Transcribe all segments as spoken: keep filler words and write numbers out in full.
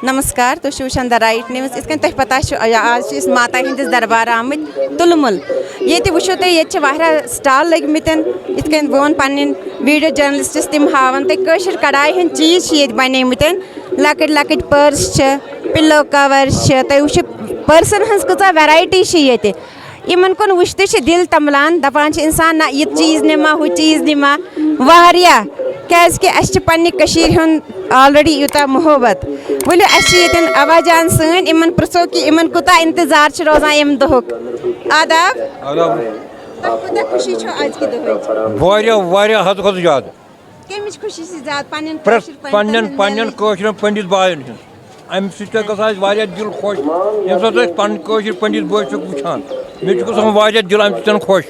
نمسکار، تُہۍ چھِو وٕچھان The Right News۔ یِتھ کٔنۍ تۄہہِ پتہ چھُ، یا آز چھِ أسۍ ماتا ہِنٛدِس دربار آمٕتۍ تُلمُل۔ ییٚتہِ وٕچھِو تُہۍ، ییٚتہِ چھِ واریاہ سٹال لٔگۍ مٕتۍ۔ یِتھ کٔنۍ بہٕ وَنہٕ پنٕنٮ۪ن ویٖڈیو جٔرنلسٹَس، تِم ہاوَن تۄہہِ کٲشِر کڑایہِ ہٕنٛدۍ چیٖز چھِ ییٚتہِ بَنیمٕتۍ۔ لۄکٕٹۍ لۄکٕٹۍ پٔرس چھِ، پِلو کَور چھِ، تُہۍ وٕچھِو پٔرسَن ہٕنٛز کۭژاہ ویرایٹی چھِ ییٚتہِ۔ یِمَن کُن وٕچھتھٕے چھِ دِل تَمبلان، دَپان چھِ اِنسان، نہ یہِ چیٖز نِما، ہُہ چیٖز نِما، واریاہ۔ کیٛازِکہِ اَسہِ چھِ پنٛنہِ کٔشیٖرِ ہُنٛد آلریڈی یوٗتاہ محبت۔ ؤلِو، اَسہِ چھِ ییٚتٮ۪ن ابا جان سٲنۍ، یِمَن پرٛژھو کہِ یِمَن کوٗتاہ اِنتظار چھُ روزان اَمہِ دۄہُک۔ آداب۔ آداب۔ تۄہہِ کوٗتاہ خوشی چھو أزکہِ دۄہٕچ؟ واریاہ، واریاہ، حدٕ کھۄتہٕ زیادٕ۔ کَمِچ خوشی چھِ زیادٕ؟ پنٛنٮ۪ن پرٛٮ۪تھ کٲشِر پنٛنٮ۪ن، پنٛنٮ۪ن پنٛنٮ۪ن کٲشرٮ۪ن پنٛڈِت بایَن ہِنٛز۔ اَمہِ سۭتۍ چھِ گژھان اَسہِ واریاہ دِل خۄش، ییٚمہِ ساتہٕ أسۍ پَنٕنۍ کٲشِر پنٛڈِت بٲے چھِکھ وٕچھان۔ مےٚ چھُ گژھان واریاہ دِل اَمہِ سۭتۍ خۄش۔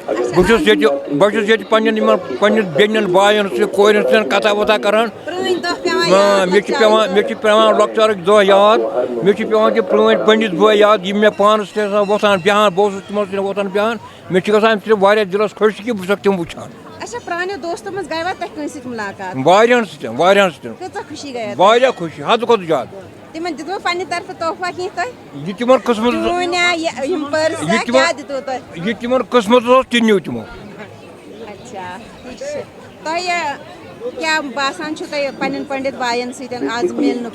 بہٕ چھُس ییٚتہِ، بہٕ چھُس ییٚتہِ پنٛنٮ۪ن یِمَن پنٛنٮ۪ن بیٚنٮ۪ن بایَن سۭتۍ، کورٮ۪ن سۭتۍ کَتھا وَتھا کَران۔ پرٛٲنۍ دۄہ پٮ۪وان آ، یاد، مےٚ چھِ لۄکچارٕکۍ پٮ۪وان، دۄہ۔ مےٚ چھِ پٮ۪وان لۄکچارٕکۍ دۄہ یاد۔ مےٚ چھِ پٮ۪وان تِم پرٛٲنۍ پنٛڈِت بٲے یاد، یِم مےٚ پانَس سۭتۍ آسان وۄتھان بیٚہان، بہٕ اوسُس تِمَن سۭتۍ وۄتھان بیٚہان۔ مےٚ چھِ گژھان اَمہِ سۭتۍ واریاہ دِلَس خۄش کہِ بہٕ چھُسَکھ تِم وٕچھان۔ اچھا، پرٛانیو دوستو منٛز گٔیوا تۄہہِ کٲنٛسہِ سۭتۍ مُلاقات؟ واریاہَن سۭتۍ، واریاہَن سۭتۍ۔ کۭژاہ خوشی گٔیو تۄہہِ؟ واریاہ خوشی، حدٕ کھۄتہٕ زیادٕ۔ تِمَن دیُتوٕ پنٛنہِ طرفہٕ تحفہ کینٛہہ تۄہہِ؟ یہِ تِمَن قٕسمَتَس، ڈوٗنۍ یا یہِ، یِم پٔرس یا یہِ تِمَن، کیٛاہ دیُتوٕ تۄہہِ؟ یہِ تِمَن قٕسمَتَس اوس، تہِ نیوٗ تِمو۔ اچھا، ٹھیٖک چھُ۔ تۄہہِ کیٛاہ باسان چھُ تۄہہِ پنٛنٮ۪ن پنٛڈِت بایَن سۭتۍ آز میلنُک؟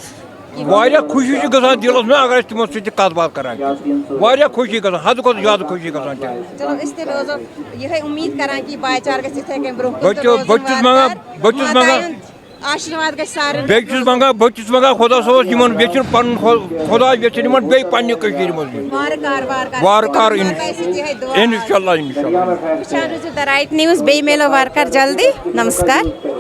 واریاہ خوشی چھِ گژھان دِلَس منٛز، اگر أسۍ تِمَن سۭتۍ تہِ کَتھ باتھ کَران چھِ۔ واریاہ خوشی گژھان، حدٕ کھۄتہٕ زیادٕ خوشی گژھان چھِ۔ چلو، أسۍ تہِ روزو یِہوٚے اُمید کَران کہِ یہِ بھایی چارٕ گژھِ یِتھَے کٔنۍ برٛونٛہہ کُن بہٕ تہِ چھُس، روزُن بہٕ تہِ چھُس وارٕ منٛگان، وارٕ۔ بہٕ تہِ چھُس ماتا منٛگان۔ ہُنٛد آشیٖرواد گژھِ سارنٕے۔ بیٚیہِ چھُس منٛگان، بہٕ تہِ چھُس منٛگان خۄدا صٲبَس، یِمَن ییٚژھِن پَنُن خۄ-، خۄدا ییٚژھِن یِمَن بیٚیہِ پنٛنہِ کٔشیٖرِ منٛز یُن۔ وارٕ کارٕ، وارٕ کارٕ۔ وارٕ کارٕ، اِن-، تۄہہِ سۭتۍ یِہوٚے دُعا۔ اِنشاء اللہ، اِنشاء اللہ۔ وٕچھان روٗزِو The Right News، بیٚیہِ میلو وارٕ کارٕ جلدی۔ نمسکار۔